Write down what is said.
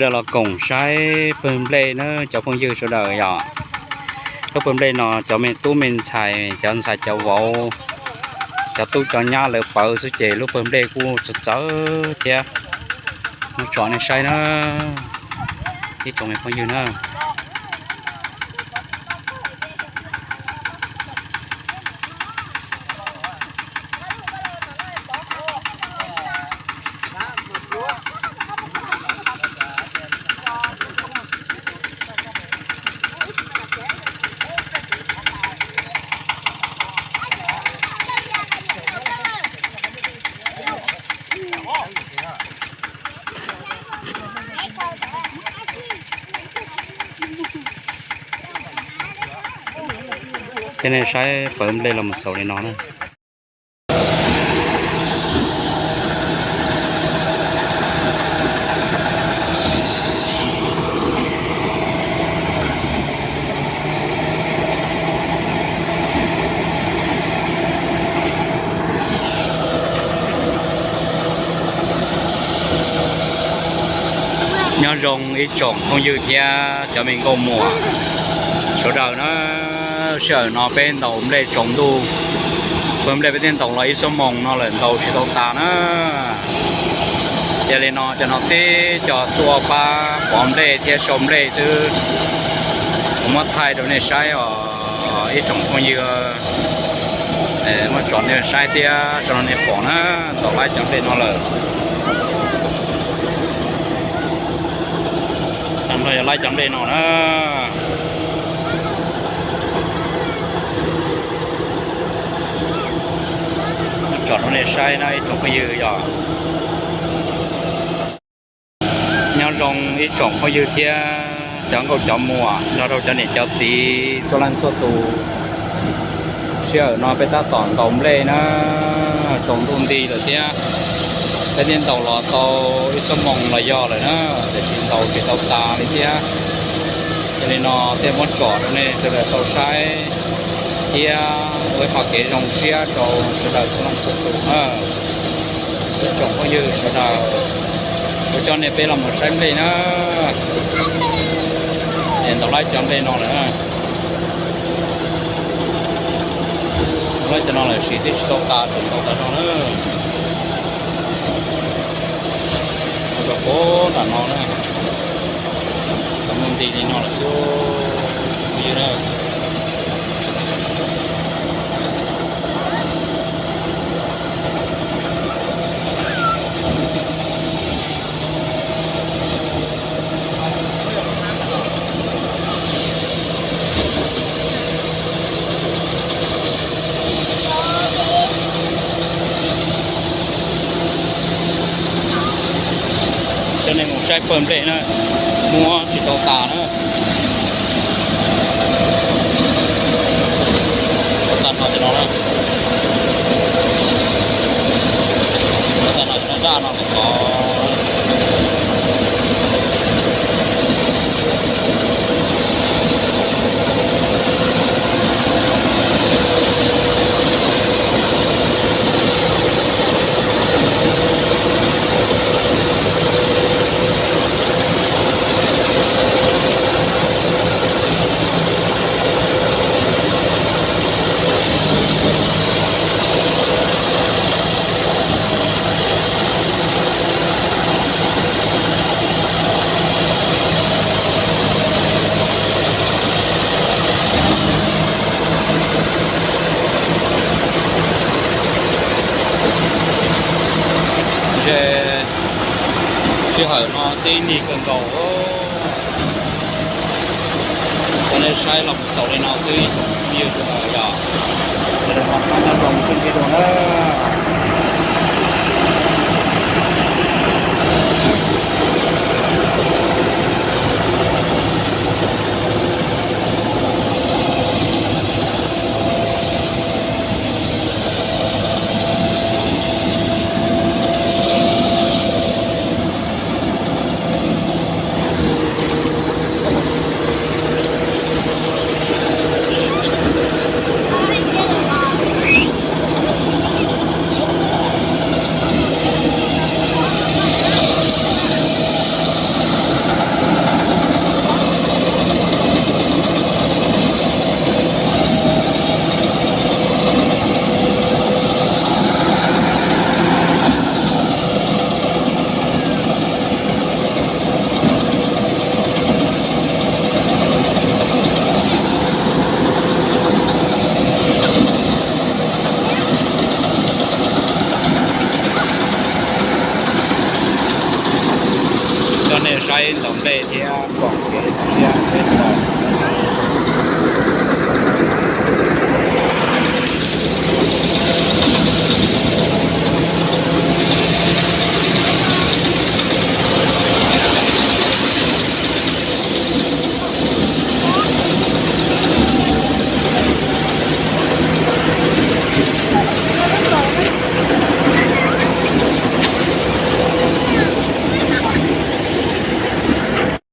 Sawv daws los koom saib pawg nplej na cov phooj ywg sawv daws yom. Lub pawg nplej no cov me tub me ntxhais, cov ntxhais cov vauv, cov tub cov nyab lawv pawv xwb ces lub pawg nplej kuj txawv txawv thiab. Muab tso nej saib na, ib tsoom me phooj ywg na. Coj nej saib pawg nplej los mus xaus li no na. Nyob zoo ib tsoom phooj ywg thiab cov me nkauj muam sawv daws na. Sij hawm no peb ntaus nplej tsaus ntuj, pawg nplej peb twb ntaus los ib xuab moos no lawm ntaus tsis tau tas na. Yog li no cov no tib co tuaj pab pov nplej thiab sau nplej xwb. Kuv muab thaij rau nej saib os ib tsoom phooj ywg, muab tso nej saib thiab tso rau nej pom na. Ntaus laib cov nplej no lawm. Tag nrho yog laib cov nplej no na. Muab tso rau nej saib na ib tsoom phooj ywg yom. Nyob zoo ib tsoom phooj ywg thiab cov nkauj cov muam nrog rau cov niam cov txiv txhua leej txhua tus. Sij hawm no peb tab tom ntaus nplej na, tsaus ntuj nti lawm thiab. Peb twb ntaus los tau ib xuab moos los yog lawm na, tiam sis ntaus tsis tau tas li thiab. Yog li no thiaj muab tsom rau nej sawv daws tau saib thiab ua ib qho kev zoo siab rau sawv daws txhua leej txhua tus na. Ib tsoom phooj ywg sawv daws, kuv coj nej peb los mus saib nplej na. Es ntaus laib cov nplej no lawm, ntaus laib cov no lawm sis twb tsis tau tas, tsis tau tas no na. Ua rau puag nram no na, tsaus ntuj nti li no lawm xwb phooj ywg na. Coj nej mus saib pawg nplej na, muab tsis tau tas na. Tau tas no ces no na, tau tas no ces no zaj no ces tod. Ntshe sij hawm no tib nig kawg nkaus, coj nej saib los xaus li no xwb ib tsoom phooj ywg sawv daws yom. Sawv daws ho nyob zoo sib ntsib dua na. Saib ntaus nplej thiab pom kev thiab peb tau.